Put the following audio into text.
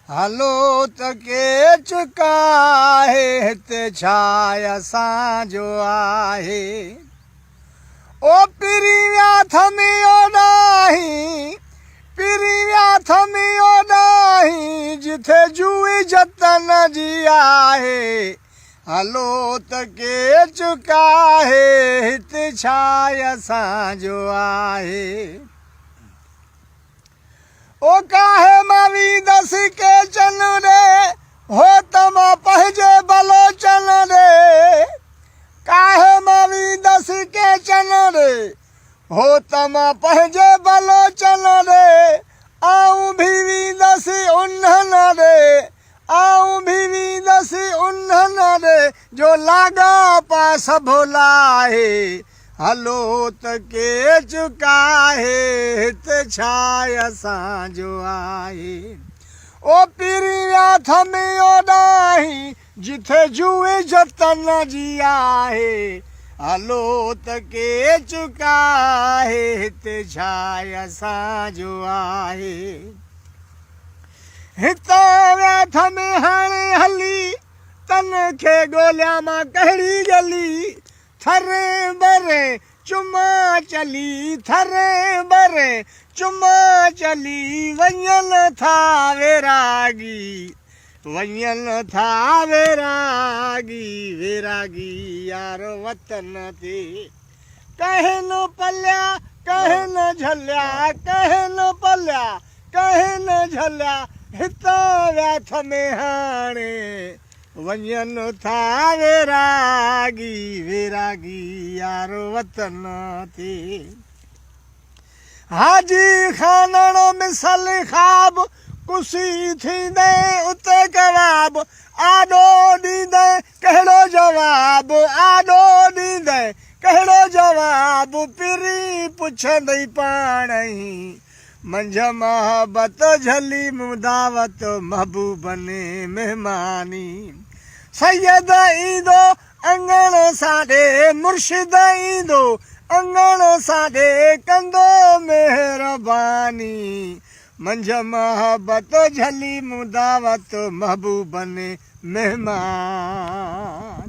هلو ته ڪيچ ڪاهي هتي ڇا اسان جو آهي. او پرين ويا ٿم اوڏاهين، پرين ويا ٿم اوڏاهين، جٿي جوئي جتن جي آهي. هلو ته ڪيچ ڪاهي هتي ڇا اسان جو آهي. او ڪاهي مان ويندس ڪيچن ڏي، هو ته مان پنهنجي بلوچن ڏي. ڪاهي مان ويندس ڪيچن ڏي، هو ته مان پنهنجي بلوچن ڏي. آئون ڀي ويندس انهن ڏي، آئون ڀي ويندس انهن ڏي، جو لاڳاپا سڀ لاهي. هلو ته ڪيچ ڪاهي، هت ڇا اسان جو آهي. او پرين ويا ٿم اوڏاهين، جٿي جوئي جتن جي آهي. هلو ته ڪيچ ڪاهي، هت ڇا اسان جو آهي. هتان ويا ٿم هاڻي هلي، تن کي ڳوليان مان ڪهڙي ڳلي. ٿرين برين چمان چلي، ٿرين برين چمان چلي، وڃن ٿا ويراڳي، وڃن ٿا ويراڳي، ويراڳي يار وطن تي. ڪنهن نه پليا ڪنهن نه جهليا، ڪنهن نه پليا ڪنهن نه جهليا، هتان ويا ٿمي هاڻي. وڃن ٿا ويراڳي، ويراڳي يار وطن تي. حاجي خانڻ مثل خواب، ڪسي ٿيندين اتي ڪواب، آڏو ڏيندين ڪهڙو جواب، آڏو ڏيندين ڪهڙو جواب، پرين پڇندئي پاڻهين. منجهه محبت جهلي مون دعوت محبوبن مهماني. سيد ايندو اڱڻ ساڏي مرشد ايندو اڱڻ ساڏي ڪندو مهرباني. منجهه محبت جهلي مون دعوت محبوبن مهمان.